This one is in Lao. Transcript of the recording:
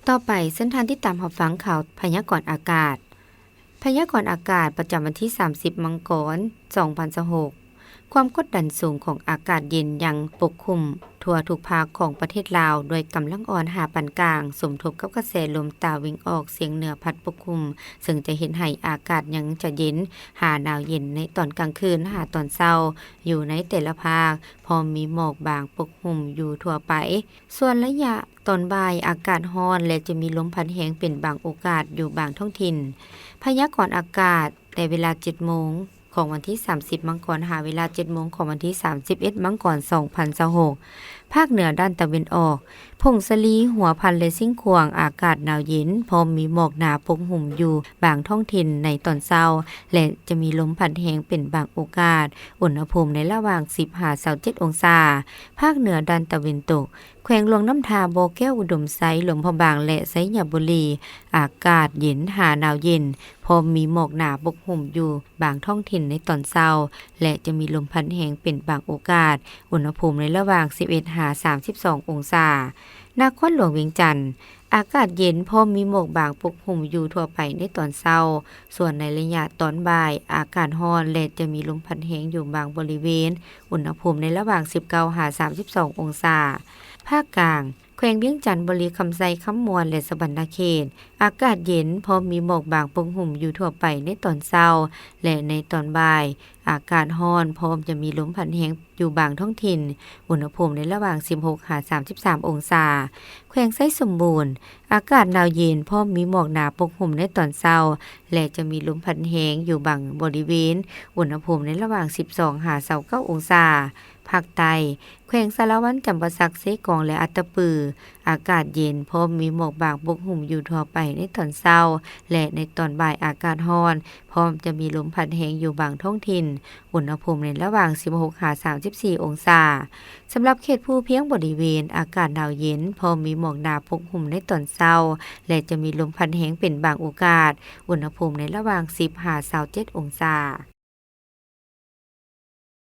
ຕໍ່ໄປ ເຊີນທ່ານຕິດຕາມຮັບຟັງຂ່າວພະຍາກອນອາກາດ. ພະຍາກອນອາກາດປະຈຳວັນທີສາມສິບ ມັງກອນ ສອງພັນຊາວຫົກ. ຄວາມກົດດັນສູງຂອງອາກາດເຢັນຍັງປົກຄຸມທົ່ວທຸກພາກຂອງປະເທດລາວ ດ້ວຍກຳລັງອ່ອນຫາປານກາງ, ສົມທົບກັບກະແສລົມຕາເວັນອອກສຽງເໜືອພັດປົກຄຸມ, ເຊິ່ງຈະເຮັດໃຫ້ອາກາດຍັງຈະເຢັນຫາໜາວເຢັນໃນຕອນກາງຄືນຫາຕອນເຊົ້າ ຢູ່ໃນແຕ່ລະພາກ, ພ້ອມມີໝອກບາງປົກຄຸມຢູ່ທົ່ວໄປ. ສ່ວນໄລຍະຕອນບ່າຍ ອາກາດຮ້ອນ ແລະ ຈະມີລົມພັດແຮງເປັນບາງໂອກາດຢູ່ບາງທ້ອງຖິ່ນ. ພະຍາກອນອາກາດ ແຕ່ເວລາເຈັດໂມງຂອງວັນທີສາມສິບ ມັງກອນ ຫາເວລາເຈັດໂມງຂອງວັນທີສາມສິບເອັດ ມັງກອນ ສອງພັນຊາວຫົກ. ພາກເໜືອດ້ານຕາເວັນອອກ, ຜົ້ງສາລີ, ຫົວພັນ ແລະ ຊຽງຂວາງ ອາກາດໜາວເຢັນ, ພ້ອມມີໝອກໜາປົກຫຸ້ມຢູ່ບາງທ້ອງຖິ່ນໃນຕອນເຊົ້າ ແລະ ຈະມີລົມພັດແຮງເປັນບາງໂອກາດ, ອຸນຫະພູມໃນລະຫວ່າງສິບຫາຊາວເຈັດອົງສາ. ພາກເໜືອດ້ານຕາເວັນຕົກ, ແຂວງຫຼວງນ້ຳທາ, ບໍ່ແກ້ວ, ອຸດົມໄຊ, ຫຼວງພະບາງ ແລະ ໄຊຍະບູລີ ອາກາດເຢັນຫາໜາວເຢັນ, ພ້ອມມີໝອກໜາປົກຫຸ້ມຢູ່ບາງທ້ອງຖິ່ນໃນຕອນເຊົ້າ ແລະ ຈະມີລົມພັດແຮງເປັນບາງໂອກາດ, ອຸນຫະພູມໃນລະຫວ່າງສິບເອັດຫາສາມສິບສອງອົງສາ. ນະຄອນຫຼວງວຽງຈັນ, ອາກາດເຢັນ, ພ້ອມມີໝອກບາງປົກຫຸ້ມຢູ່ທົ່ວໄປໃນຕອນເຊົ້າ, ສ່ວນໃນໄລຍະຕອນບ່າຍ ອາກາດຮ້ອນ ແລະ ຈະມີລົມພັດແຮງຢູ່ບາງບໍລິເວນ, ອຸນຫະພູມໃນລະຫວ່າງສິບເກົ້າຫາສາມສິບສອງອົງສາ. ພາກກາງ, ແຂວງວຽງຈັນ, ບໍລິຄຳໄຊ, ຄຳມ່ວນ ແລະ ສະຫວັນນະເຂດ, ອາກາດເຢັນ, ພ້ອມມີໝອກບາງປົກຫຸ້ມຢູ່ທົ່ວໄປໃນຕອນເຊົ້າ ແລະ ໃນຕອນບ່າຍ, ອາກາດຮ້ອນ, ພ້ອມຈະມີລົມພັດແຮງຢູ່ບາງທ້ອງຖິ່ນ, ອຸນຫະພູມໃນລະຫວ່າງສິບຫົກຫາສາມສິບສາມອົງສາ. ແຂວງໄຊສົມບູນ, ອາກາດໜາວເຢັນ, ພ້ອມມີໝອກໜາປົກຫຸ້ມໃນຕອນເຊົ້າ ແລະ ຈະມີລົມພັດແຮງຢູ່ບາງບໍລິເວນ, ອຸນຫະພູມໃນລະຫວ່າງສິບສອງຫາຊາວເກົ້າອົງສາ. ພາກໃຕ້, ແຂວງສາລະວັນ, ຈຳປາສັກ, ເຊກອງ ແລະ ອັດຕະປື, ອາກາດເຢັນ, ພ້ອມມີໝອກບາງປົກຫຸ້ມຢູ່ທົ່ວໄປໃນຕອນເຊົ້າ ແລະ ໃນຕອນບ່າຍອາກາດຮ້ອນ, ພ້ອມຈະມີລົມພັດແຮງຢູ່ບາງທ້ອງຖິ່ນ, ອຸນຫະພູມໃນລະຫວ່າງສິບຫົກຫາສາມສິບສີ່ອົງສາ. ສຳລັບເຂດພູພຽງບໍລິເວນ, ອາກາດໜາວເຢັນ, ພ້ອມມີໝອກໜາປົກຫຸ້ມໃນຕອນເຊົ້າ ແລະ ຈະມີລົມພັດແຮງເປັນບາງໂອກາດ, ອຸນຫະພູມໃນລະຫວ່າງສິບຫາຊາວເຈັດອົງສາ.